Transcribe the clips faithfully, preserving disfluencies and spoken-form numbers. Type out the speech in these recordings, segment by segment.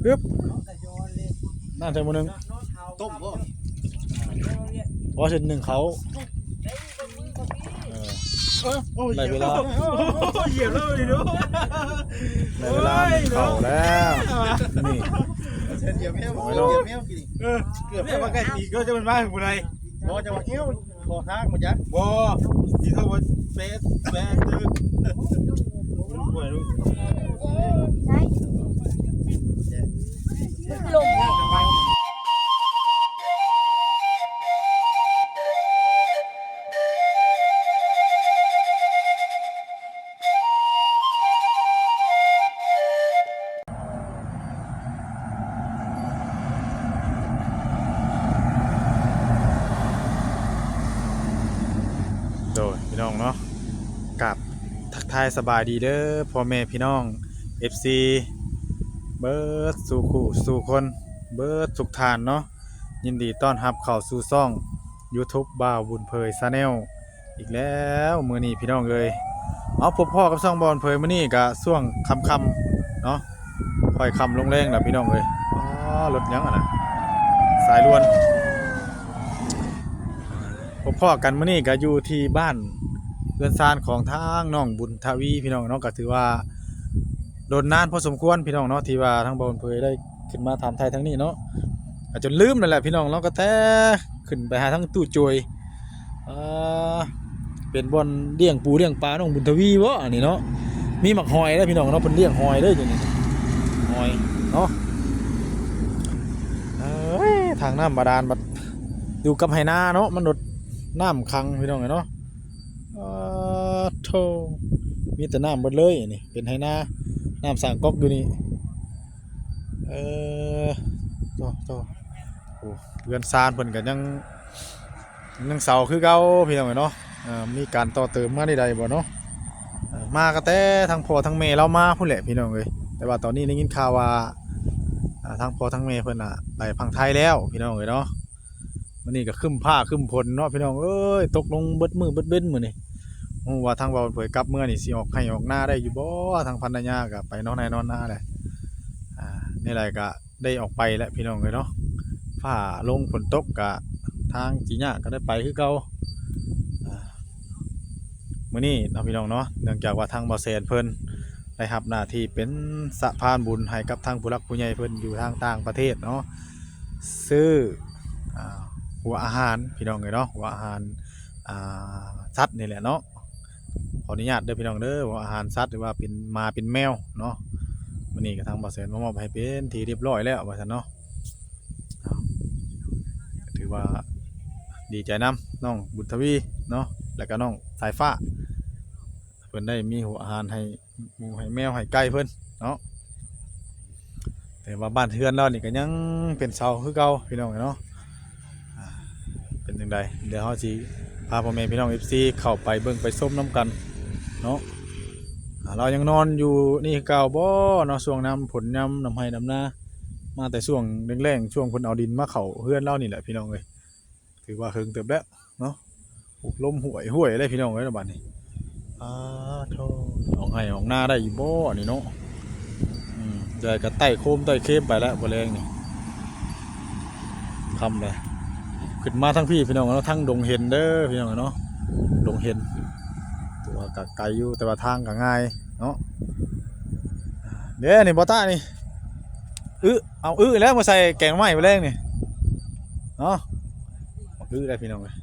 ปึ๊บ นั่นใส่หมดหนึ่ง ต้มบ่ ว่าเส้นหนึ่งเขา เออ ได้เวลา โอ้ย เหยียบแล้วดิดู ได้เวลาหนึ่งเขาแล้ว นี่ เส้นเหยียบแมว โอ้ย เหยียบแมวกิน เออ เกือบแล้ว ว่าใกล้ปีก็จะเป็นบ้านผู้ใด บ่จะว่าเอี้ยว ขอทางมาจ้ะ บ่ สิเท่าว่าแปด แปด ตึก ลง โดยพี่น้องเนาะ กราบทักทายสบายดีเด้อ พ่อแม่พี่น้อง เอฟซี เบิดสู่คู่สู่คน เบิดทุกท่านเนาะ ยินดีต้อนรับเข้าสู่ช่อง YouTube บ่าวบุญเผย Channel อีกแล้ว มื้อนี้พี่น้องเอ้ย เอาพบพ้อกับช่องบ่าวบุญเผย มื้อนี้ก็ช่วงค่ำๆเนาะ ค่อยค่ำลงแลงแล้วพี่น้องเอ้ย อ๋อ รถหยังอะนะ สายด่วน พบพ้อกันมื้อนี้ก็อยู่ที่บ้านเฮือนซานของทางน้องบุญทวีพี่น้องเนาะ ก็ถือว่าโดนนานพอสมควรพี่น้องเนาะ ที่ว่าทางบ่าวบุญเผยได้ขึ้นมาถามไถ่ทางนี้เนาะ ก็จนลืมนั่นแหละพี่น้องเนาะ ก็แต่ขึ้นไปหาทางตู้โจย อ่า เป็นบ่อนเลี้ยงปูเลี้ยงปลาน้องบุญทวีบ่ อันนี้เนาะ มีหมากหอยเด้อพี่น้องเนาะ เพิ่นเลี้ยงหอยเด้ออยู่นี่ หอยเนาะ เอ้ย ทางน้ำบาดาลบัดอยู่กับไหนาเนาะ มันโดดน้ำขังพี่น้องเนาะ เออ โธ่ มีแต่น้ำเบิดเลย อันนี้เป็นไหนา น้ำสร้างก๊อกอยู่นี่ เออ โธ่ โธ่ โอ้ เฮือนซานเพิ่นก็ยัง ยังเซาคือเก่าพี่น้องเนาะ เอ่อ มีการต่อเติมมาได้ใดบ่เนาะ เอ่อ มาก็แต่ทั้งพ่อทั้งแม่ลาวมาพู้นแหละพี่น้องเอ้ย แต่ว่าตอนนี้ได้ยินข่าวว่า อ่า ทั้งพ่อทั้งแม่เพิ่นน่ะไปฝั่งไทยแล้วพี่น้องเอ้ยเนาะ มื้อนี้ก็ครึ้มฟ้าครึ้มฝนเนาะพี่น้องเอ้ย ตกลงเบิดมื้อเบิดเว็นมื้อนี้ ฮู้ว่าทางบ่าวเผยกลับเมือนี่สิออกไร่ออกนาได้อยู่บ่ ทางภรรยาก็ไปนอนไร่นอนนาแหละ อ่า นี่แหละก็ได้ออกไปแล้วพี่น้องเอ้ยเนาะ ฟ้าลงฝนตกก็ทางสิยากก็ได้ไปคือเก่า อ่า มื้อนี้เนาะพี่น้องเนาะ เนื่องจากว่าทางบ่าวแสนเพิ่นได้รับหน้าที่เป็นสะพานบุญให้กับทางผู้หลักผู้ใหญ่เพิ่นอยู่ทางต่างประเทศเนาะ ซื้อ อ่า หัวอาหารพี่น้องเอ้ยเนาะ หัวอาหาร อ่า สัตว์นี่แหละเนาะ ขออนุญาตเด้อพี่น้องเด้อ หัวอาหารสัตว์หรือว่าเป็นหมาเป็นแมวเนาะ มื้อนี้ก็ทางบ่าวแสนมามอบให้เป็นที่เรียบร้อยแล้วว่าซั่นเนาะ ถือว่าดีใจนำน้องบุญทวีเนาะ แล้วก็น้องสายฟ้า เพิ่นได้มีหัวอาหารให้หมูให้แมวให้ไก่เพิ่นเนาะ แต่ว่าบ้านเฮือนลาวนี่ก็ยังเป็นเซาคือเก่าพี่น้องเนาะ อ่า เป็นจั่งใด เดี๋ยวเฮาสิพาพ่อแม่พี่น้อง เอฟซี เข้าไปเบิ่งไปชมนำกันเนาะ อ่า ลาวยังนอนอยู่นี่คือเก่าบ่เนาะ ช่วงยามฝนยามน้ำไร่น้ำนา มาแต่ช่วงแล้งๆ ช่วงเพิ่นเอาดินมาเข้าเฮือนลาวนี่แหละพี่น้องเอ้ย ถือว่าเฮิงเติบแล้วเนาะ โอ้ ลมห้วยห้วยเลยพี่น้องเอ้ย บัดนี้ อ้าโธ่ ออกไร่ออกนาได้อยู่บ่นี่เนาะ อืม ยายก็ไต่โคมไต่เคมไปแล้วบ่แลงนี่ ค่ำเลย ขึ้นมาทางพี้พี่น้องเนาะ ทางดงเห็นเด้อพี่น้องเนาะ ดงเห็น ถือว่าก็ไกลอยู่ แต่ว่าทางก็ง่ายเนาะ เด้นี่บ่ตานี่ อึ เอาอึแล้วมาใส่แกงหน่อไม้บ่แลงนี่ เนาะ อึได้พี่น้องเอ้ย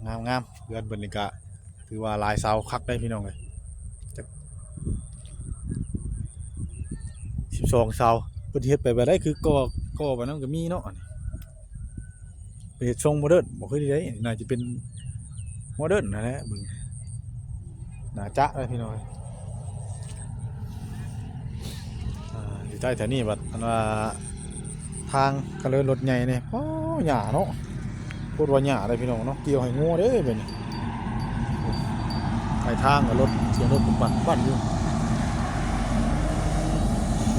งามๆ งาม เฮือนเพิ่นนี่ก็ถือว่าหลายเสาคักได้พี่น้องเอ้ย จัก สิบสองเสา เพิ่นเฮ็ดไปแบบใด คือก่อ ก่อแบบนั้นก็มีเนาะ อันนี้ เป็นทรงโมเดิร์น บ่คือใด น่าจะเป็นโมเดิร์นนั่นแหละ เบิ่ง น่าจะได้พี่น้อง อ่า อยู่ใต้แถวนี้บัด อันว่า ทางก็เลยรถใหญ่นี่ โอ้ หญ้าเนาะ โคตรว่าหญ้าเลยพี่น้องเนาะ เกี่ยวให้งัวเด้อบัดนี้ ไปทางกับรถ เสียงรถปุบปับปับอยู่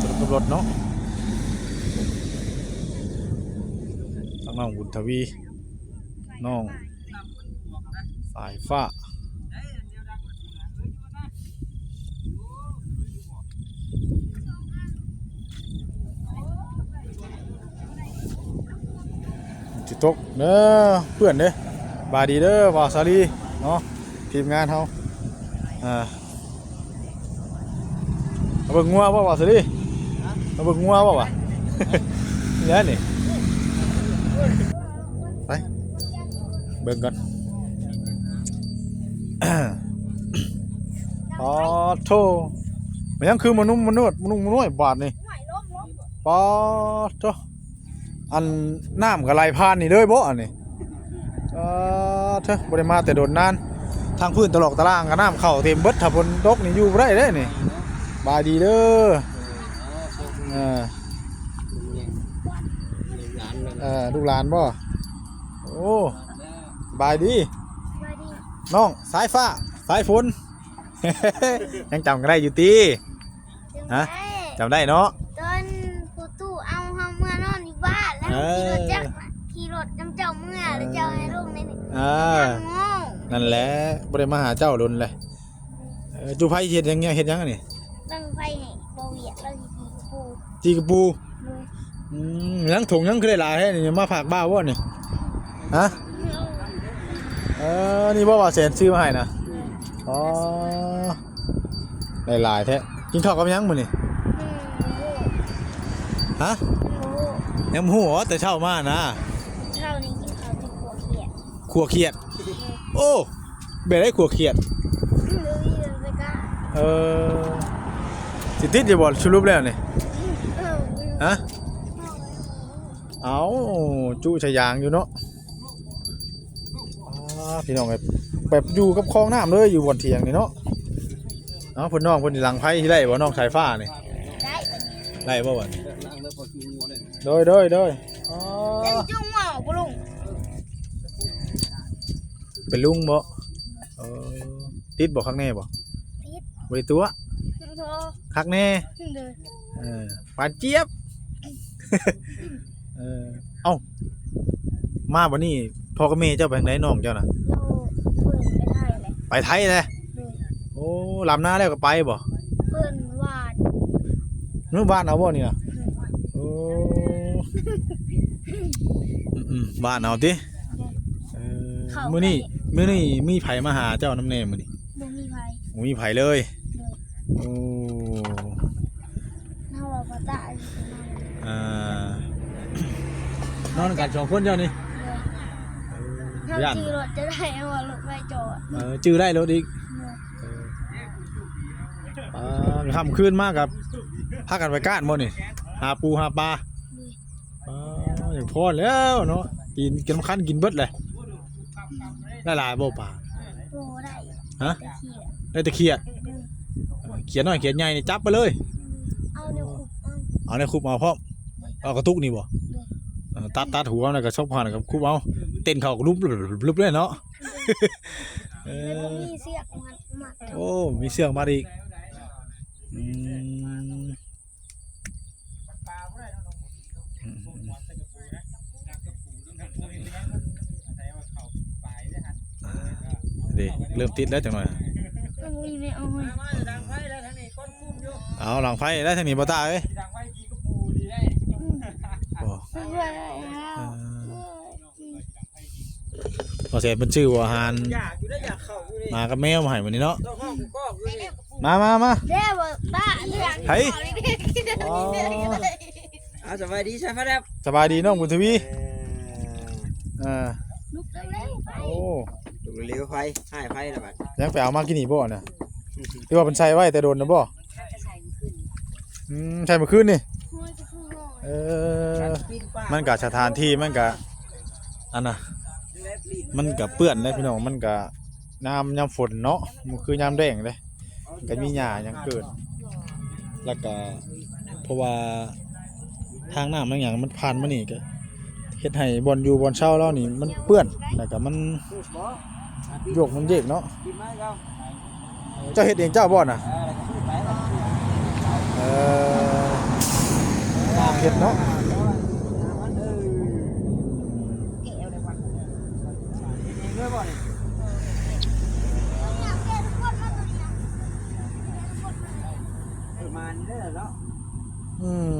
รถกับรถเนาะ ทางน้องบุญทวี น้องสายฟ้า ตกเด้อเพื่อนเด้อ บายดีเด้อ บ่าวสาลีเนาะ ทีมงานเฮา อ่า มาเบิ่งงัวบ่ บ่าวสาลี มาเบิ่งงัวบ่วะ เนี่ยนี่ ไป เบิ่งก่อน อ๋อ โธ่ มันยังคือมนุษย์ มนุษย์ มนุษย์ มนุษย์ บาดนี่ ปอดโธ่ อันน้ำก็ไหลผ่านนี่เลยบ่ อันนี้ เออ เถอะ บ่ได้มาแต่โดนนาน ทางพื้นตลอกตะล่างก็น้ำเข้าเต็มเบิด ถ้าฝนตกนี่อยู่บ่ได้เด้นี่ บายดีเด้อ เออ เออ ลูกหลานบ่ โอ้ บายดี น้อง สายฟ้า สายฝน ยังจำกันได้อยู่ติ ฮะ จำได้เนาะ ตอนผู้ตู้เอาเฮาเมื่อนอนอยู่บ้าน แล้ว เออ ขี่รถจักรน่ะ ขี่รถนำเจ้าเมื่อ แล้วเจ้าให้ลงในนี่ อ่า นั่งโง่ นั่นแหละ บ่ได้มาหาเจ้าโดนเลย เออ จุไผเฮ็ดหยังเนี่ย เฮ็ดหยังอันนี้ บั้งไฟให้บ่าวเวียด แล้วสิขี่กระปู จีกระปู อืม ยังถุงยังคือได้หลายแท้นี่ มาฝากบ่าวบ่นี่ ฮะ เออ นี่บ่บ่าวแสนซื้อมาให้นะ อ๋อ ได้หลายแท้ กินข้าวกับหยังมื้อนี่ อืม ฮะ อืม ยังบ่ฮู้ อ๋อ แต่เช้ามานะ เช้านี้กินข้าวกับขั่วเขียด ขั่วเขียด โอ้ แบบได้ขั่วเขียด อืม เออ สิติดอยู่บ่สรุปแล้วนี่ อืม เออ อืม ฮะ เอา จุชะยางอยู่เนาะ อ่า พี่น้องเอ้ย แบบอยู่กับคลองน้ำเลย อยู่บ่อนเถียงนี่เนาะ เอ้า เพิ่นน้องเพิ่นสิหลังไผสิได้บ่ น้องสายฟ้านี่ ได้ ได้บ่บัดนี้ โดย โดย โดย อ๋อ เล่นจุ้งว่าวบ่ลุง เป็นลุงบ่ เออ ติดบ่คักแน่บ่ ติด บ่ได้ตั๋ว โทร คักแน่ เด้อ เออ หวานเจี๊ยบ เออ เอ้า มาบัดนี้ พ่อกับแม่เจ้าไปทางใด น้องเจ้าน่ะ โอ้ เพิ่นไปไทยแหละ ไปไทยแหละ เด้อ โอ้ ลำนาแล้วก็ไปบ่ เพิ่นหว่าน มื้อหว่านเอาบ่นี่น่ะ เด้อ โอ้ อืมๆ หว่านเอาติ เด้อ เออ เข้า มื้อนี้ ไป มื้อนี้มีไผมาหาเจ้านำแน่มื้อนี้ บ่มีไผ บ่มีไผเลย เด้อ โอ้ เฮาว่าบ่ตาย อ่า นอนกันสองคนเจ้านี่ เฮา ย่าน จื่อรถจะได้ เอารถไว้จอด เออ จื่อได้รถอีก เออ เออ อ่า ค่ำคืนมากับ พากันไปก้านบ่นี่ หาปูหาปลา อ่า อย่างพอแล้วเนาะ กิน กินคันกินเบิดเลย ได้หลายบ่ปลา โอ้ ได้ ฮะ เขียด ได้แต่เขียด เออ เขียดน้อยเขียดใหญ่นี่จับไปเลย เอาแนวคุบเอา เอาแนวคุบเอาพร้อม เอากระตุกนี่บ่ เออ ตัด ตัดหัวแล้วก็ซบหันกับคุบเอา เต้นเข้ากระลุบลุบเลยเนาะ เออ แล้วก็มีเสือกมัด มัด โอ้ มีเสือกมัดอีก อืม เด้ เริ่มติดแล้วจังหน่อย มันมีไม่เอาไว้ เอาหลังไฟแล้วทางนี้บ่ตาเอ้ย บ่ เพื่อนอะไรนะ เออ บ่แซ่บเป็นชื่อว่าอาหาร อยากอยู่ได้อยากเข้าอยู่นี่ หมากับแมวมาให้มื้อนี้เนาะ ต้องห้องกูกอกอยู่นี่ มา มา มา เด้อบ่ตาเรื่อง ไผ อ๋อ เอาสบายดีใช่ไหมครับ สบายดีน้องบุญทวี เออ ลุกเร็วๆไป โอ้ ลุกเร็วๆไป ให้ไปแล้วบัด ยังไปเอามากินอีกบ่น่ะ ที่ว่าเพิ่นใส่ไว้แต่โดนนะบ่ อืม ใส่เมื่อคืนนี่ เออ มันกะสถานที่มันกะ อันน่ะ มันกะเปื้อนเลยพี่น้อง มันกะ น้ำยามฝนเนาะ มันคือยามแล้งเด้ มันก็มีหญ้าหยังเกิด แล้วก็ เพราะว่าทางน้ำทางหยังมันผ่านมานี่ก็เฮ็ดให้บ่อนอยู่บ่อนเช่าเรานี่มันเปื้อน แล้วก็มันโยกมันเยกเนาะ เจ้าเฮ็ดเองเจ้าบ่น่ะ เออ เฮ็ดเนาะ ประมาณนี้แหละเนาะ อืม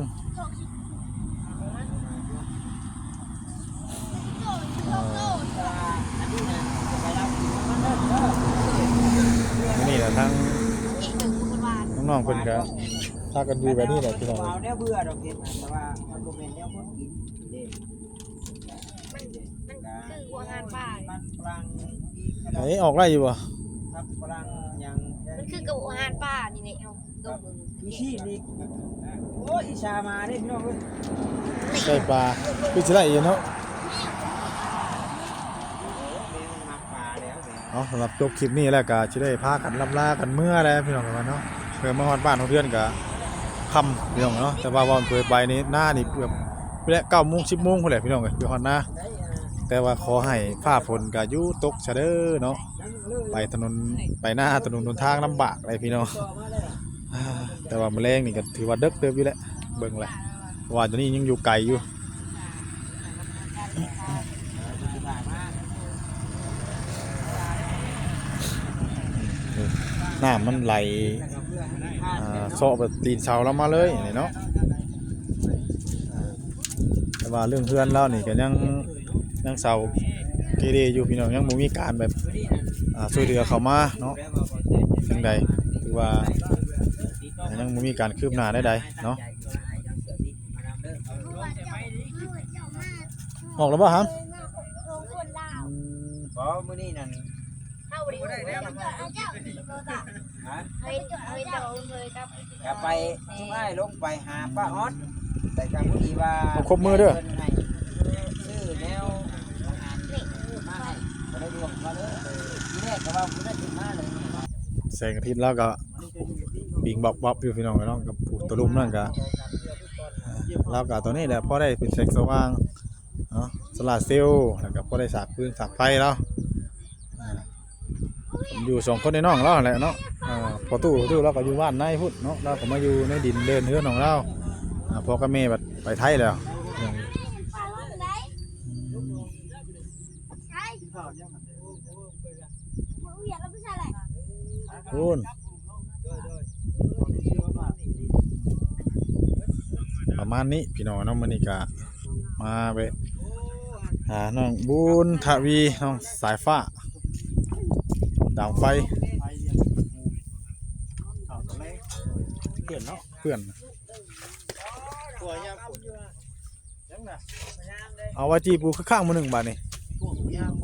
นี่แหละทั้งน้องๆเพิ่นก็พากันอยู่แบบนี้แหละพี่น้อง เอาแนวเบื่อดอกเห็ดนะ แต่ว่ามันบ่แม่นแนวคนกินเด้ มัน มันคือหัวอาหารป่า มันฝรั่ง ไหนออกได้อยู่บ่ ครับ ฝรั่งหยัง มันคือกับหัวอาหารป่านี่แหละ เอาดมเบิ่ง อีซี่นี่ โอ้ย อีชามาเด้พี่น้องเอ้ย ใส่ปลา คือสิได้อยู่เนาะ เอา สำหรับจบคลิปนี้แล้วก็สิได้พากันล่ำลากันเมือแล้วพี่น้องเนาะ เพื่อมาฮอดบ้านฮอดเฮือนก็ค่ำพี่น้องเนาะ แต่ว่าวันเผยไปนี่หน้านี่เกือบและเก้าโมงสิบโมงพู้นแหละพี่น้องเอ้ย คือฮอดนา แต่ว่าขอให้ฟ้าฝนก็อยู่ตกซะเด้อเนาะ ไปถนน ไปหน้าถนนหนทางลำบากเลยพี่น้อง อ่า แต่ว่ามื้อแลงนี่ก็ถือว่าเดิกเติบอยู่แหละ เบิ่งแหละ เพราะว่าตัวนี้ยังอยู่ไกลอยู่ น้ำมันไหล อ่า เซาะแบบตีนเสาลงมาเลยนี่เนาะ แต่ว่าเรื่องเฮือนเรานี่ก็ยัง ยังเซาเกเรอยู่พี่น้อง ยังบ่มีการแบบ อ่า ช่วยเหลือเข้ามาเนาะ จั่งใด ถือว่า อ่า ยังบ่มีการคืบหน้าใดๆเนาะ ออกแล้วบ่ครับ อืม บ่ มื้อนี้นั่น เฮาบ่ได้ ฮะ เฮาเจ้าเลยครับ ก็ไป ซุมอ้ายลงไปหาป้าออด แต่ก็พอดีว่า ขอบคุณมือเด้อ เพิ่นให้ซื้อแนวอาหารมาให้ ก็เลยด่วนมาเลย ทีแรกก็ว่าบ่ได้สิมาเลย แสงอาทิตย์แล้วก็ปิงบับๆอยู่พี่น้องเนาะ กับผู้ตะลุมนั่นก็ อ่า แล้วก็ตัวนี้แหละพอได้เป็นแสงสว่างเนาะ โซลาร์เซลล์แล้วก็พอได้สากฟืนสากไฟแล้ว อ่า อยู่สองคนในน้องเราแหละเนาะ อ่า พอตู้ พอตู้เราก็อยู่บ้านในพุ้นเนาะ เราก็มาอยู่ในดินเดินเฮือนของเรา อ่า พ่อกับแม่บัดไปไทยแล้ว อืม พู้น ประมาณนี้พี่น้องเนาะ มื้อนี้ก็มาแวะหาน้องบุญทวี น้องสายฟ้า ดังไฟ เพื่อนเนาะ เพื่อน เอาไว้ที่ปูข้างๆมื้อหนึ่งบาดนี้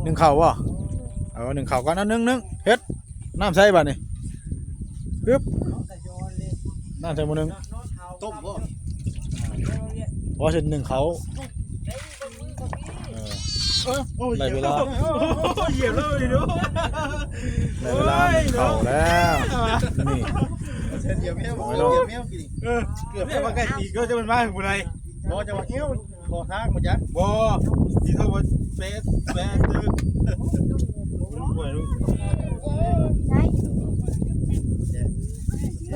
หนึ่งเข่าบ่ เอาหนึ่งเข่าก่อน เอาหนึ่งหนึ่ง เฮ็ด น้ำใส่บาดนี้ ปึ๊บ น้ำใส่มื้อหนึ่ง ต้มบ่ เพราะเช่นหนึ่งเข่า เออ เออ โอ้ย ได้เวลา โอ้ย เหยียบแล้วดิดู ได้เวลาหนึ่งเข่าแล้ว นี่ เช่นเหยียบแมว โอ้ย เหยียบแมวกิน เออ เกือบแมวมาใกล้ปีกก็จะเป็นบ้าของกูเลย บ่จะว่าเอี้ยว ขอทางมาจ้ะ บ่ สิโทรมาแปด แปด เด้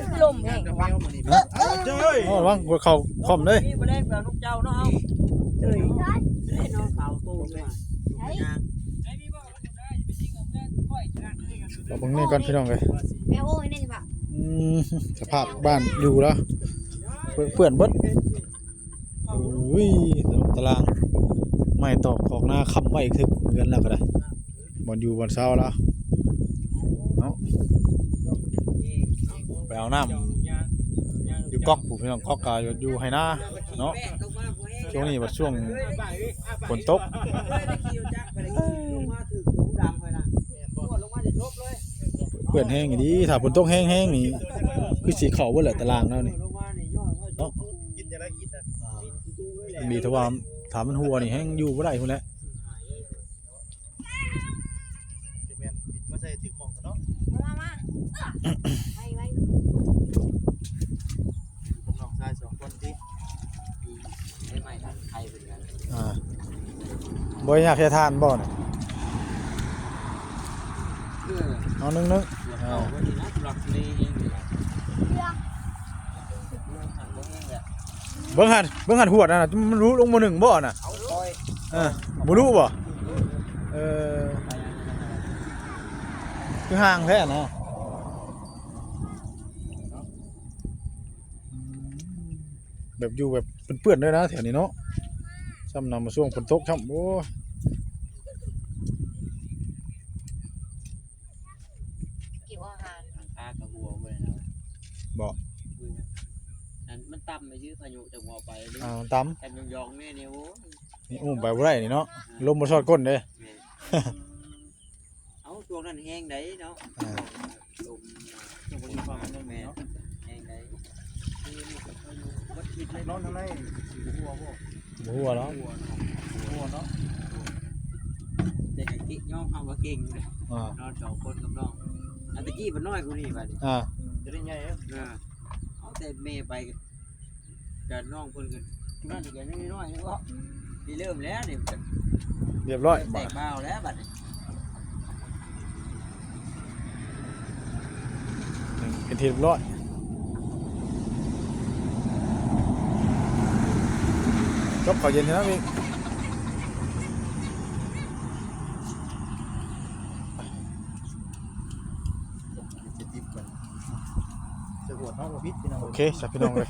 อ ลมแห้ง เจ้ย โอ้ ระวังหัวเข่าคอมเลย นี่บ่ได้แบบลูกเจ้าเนาะ เอ้ย นี่น้องขาวโตมา เราเบิ่งนี่ก่อนพี่น้องเอ้ย แม่โอ้ยนี่สิบ่ะ อืม สภาพบ้านอยู่แล้ว เปื้อน เปื้อนเบิด โอ้ย ตาราง ไม้ตอก ตอกหน้าค้ำไว้อีก ถึกเฮือนแล้วก็ได้ บ่อนอยู่บ่อนเซาแล้ว เนาะ ไปเอาน้ำ อยู่ก๊อกพู้นพี่น้อง ก๊อกก็อยู่ไฮ่นา เนาะ ช่วงนี้ว่าช่วงฝนตก เปื้อนแห้งอีหลี ถ้าฝนตกแห้งๆนี่ คือสิเข้าเบิดแหละตารางแล้วนี่ เนาะ อ่า ดีถ้าว่า ถ้ามันหัวนี่แห้งอยู่บ่ได้พู้นแหละ สิแม่นบิดมาใส่ถือของกันเนาะ มามา ไปไว้ กับน้องชายสองคนที่ ให้ใหม่ทันไทยเป็นกัน อ่า บ่อยากให้ทานบ่เนี่ย เออ เอานึ่งๆ เดี๋ยว อ่า เอาวันนี้นะ หลักเลยเองเลย เบิ่งหั่น เบิ่งหั่นหวดนั่นน่ะ มันรู้ลงมาหนึ่งบ่น่ะ เอาคอย เออ บ่รู้บ่ เออ คือห่างแท้นะ แบบอยู่แบบเปื้อนๆด้วยนะแถวนี้เนาะ ซ้ำนำมาช่วงฝนตกซ้ำ โอ้ อันมันต่ำไปชื่อพายุจังหวะไปนี่ อ่า มันต่ำ กันยองๆแม่นี่ โอ้ย นี่อุ้มไปบ่ได้นี่เนาะ ลมบ่ชอดก้นเด้ แม่น เอาช่วงนั้นแฮงไดเนาะ อ่า ลม ช่วงนี้ความมันแม่น แฮงได คือมันก็อยู่วัดคิดเลย นอนทางใน สิหัวบ่ บ่หัวเนาะ หัวเนาะ หัวเนาะ แต่กะกิยอมรับว่าเก่งอยู่เลย อ่า นอนสองคนกับน้อง อันตะกี้มันน้อยกว่านี้บัดนี้ อ่า จะได้ใหญ่เด้อ อ่า เอาแต่แม่ไปกับ กับน้องเพิ่นก็นั่นก็น้อยๆนี่ก็ นี่เริ่มแล้วนี่ เรียบร้อย แตกบ่าวแล้วบัดนี้ เป็นที่เรียบร้อย จบข้าวเย็นแล้วพี่ จะติดกัน จะหวดเนาะ บ่ผิดพี่น้อง โอเค จ้ะพี่น้องเอ้ย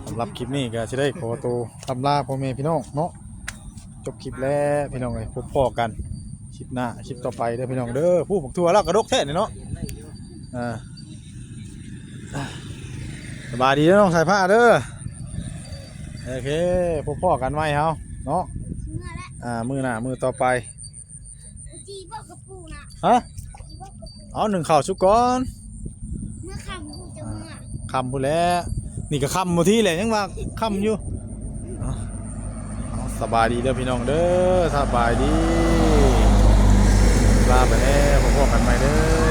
สำหรับคลิปนี้ก็สิได้ขอตัวอำลาพ่อแม่พี่น้องเนาะ จบคลิปแล้วพี่น้องเอ้ย พบพ้อกันคลิปหน้า คลิปต่อไปเด้อพี่น้องเด้อ ผู้บักทั่วลาวกะดกแท้นี่เนาะ อ่า สบายดีเด้อน้องสายฟ้าเด้อ โอเค พบพ้อกันใหม่เฮาเนาะ เมื่อละ อ่า มื้อหน้า มื้อต่อไป จีบอกกับปู่นะ ฮะ จีบอกกับปู่ เอานึ่งข้าวสุกก่อน เมื่อค่ำปู่จะเมื่อ ค่ำพู้นแหละ นี่ก็ค่ำบ่ทีแหละ ยังว่าค่ำอยู่ เอา เอา สบายดีเด้อพี่น้องเด้อ สบายดี ลาไปแล้ว พบพ้อกันใหม่เด้อ